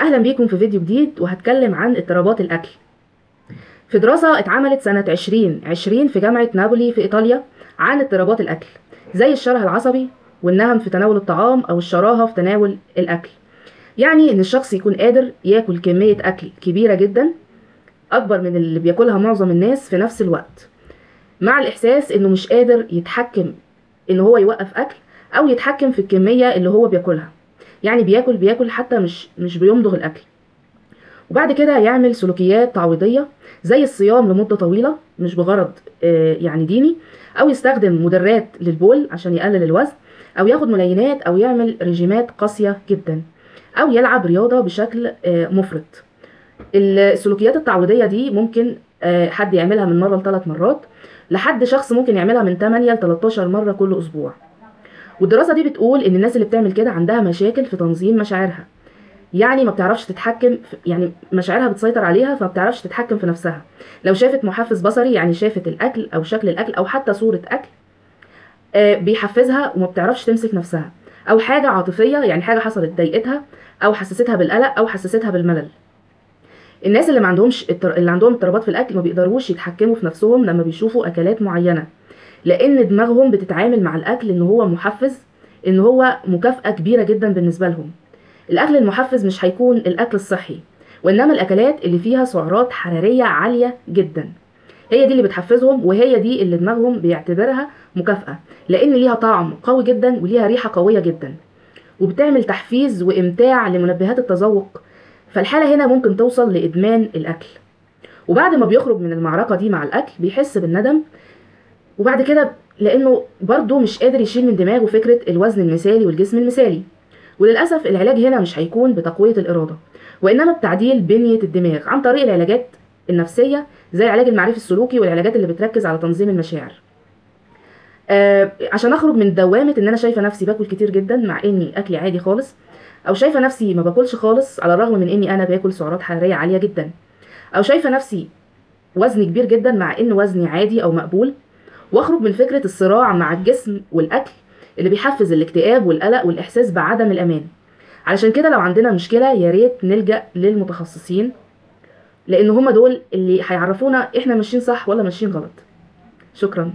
واهلا بيكم في فيديو جديد، وهتكلم عن اضطرابات الاكل. في دراسة اتعملت سنة 2020 في جامعة نابولي في ايطاليا عن اضطرابات الاكل زي الشره العصبي والنهم في تناول الطعام او الشراهة في تناول الاكل. يعني ان الشخص يكون قادر ياكل كمية اكل كبيرة جدا اكبر من اللي بياكلها معظم الناس في نفس الوقت، مع الاحساس انه مش قادر يتحكم ان هو يوقف اكل او يتحكم في الكمية اللي هو بياكلها. يعني بياكل حتى مش بيمضغ الاكل. وبعد كده يعمل سلوكيات تعويضية زي الصيام لمدة طويلة مش بغرض يعني ديني، او يستخدم مدرات للبول عشان يقلل الوزن، او ياخد ملينات، او يعمل رجيمات قاسية جدا، او يلعب رياضة بشكل مفرط. السلوكيات التعويضية دي ممكن حد يعملها من مرة ل3 مرات، لحد شخص ممكن يعملها من 8 ل 13 مرة كل اسبوع. والدراسة دي بتقول ان الناس اللي بتعمل كده عندها مشاكل في تنظيم مشاعرها، يعني ما بتعرفش تتحكم، يعني مشاعرها بتسيطر عليها فما بتعرفش تتحكم في نفسها. لو شافت محفز بصري، يعني شافت الاكل او شكل الاكل او حتى صورة اكل، بيحفزها وما بتعرفش تمسك نفسها، او حاجة عاطفية، يعني حاجة حصلت ضايقتها او حسستها بالقلق او حسستها بالملل. الناس اللي ما عندهمش اللي عندهم اضطرابات في الاكل ما بيقدروش يتحكموا في نفسهم لما بيشوفوا اكلات معينة، لان دماغهم بتتعامل مع الاكل ان هو محفز، ان هو مكافأة كبيرة جدا بالنسبة لهم. الاكل المحفز مش هيكون الاكل الصحي، وانما الاكلات اللي فيها سعرات حرارية عالية جدا هي دي اللي بتحفزهم، وهي دي اللي دماغهم بيعتبرها مكافأة، لان ليها طعم قوي جدا وليها ريحة قوية جدا، وبتعمل تحفيز وامتاع لمنبهات التذوق. فالحالة هنا ممكن توصل لإدمان الأكل. وبعد ما بيخرج من المعركة دي مع الأكل بيحس بالندم، وبعد كده لأنه برضه مش قادر يشيل من دماغه فكرة الوزن المثالي والجسم المثالي. وللأسف العلاج هنا مش هيكون بتقوية الإرادة، وإنما بتعديل بنية الدماغ عن طريق العلاجات النفسية زي العلاج المعرفي السلوكي والعلاجات اللي بتركز على تنظيم المشاعر. عشان أخرج من دوامة إن أنا شايفة نفسي باكل كتير جدا مع إني أكلي عادي خالص، أو شايفة نفسي ما باكلش خالص على الرغم من إني أنا باكل سعرات حرارية عالية جدا، أو شايفة نفسي وزني كبير جدا مع إن وزني عادي أو مقبول. واخرج من فكرة الصراع مع الجسم والأكل اللي بيحفز الاكتئاب والقلق والإحساس بعدم الأمان. علشان كده لو عندنا مشكلة يا ريت نلجأ للمتخصصين، لأن هما دول اللي هيعرفونا إحنا ماشيين صح ولا ماشيين غلط. شكرا.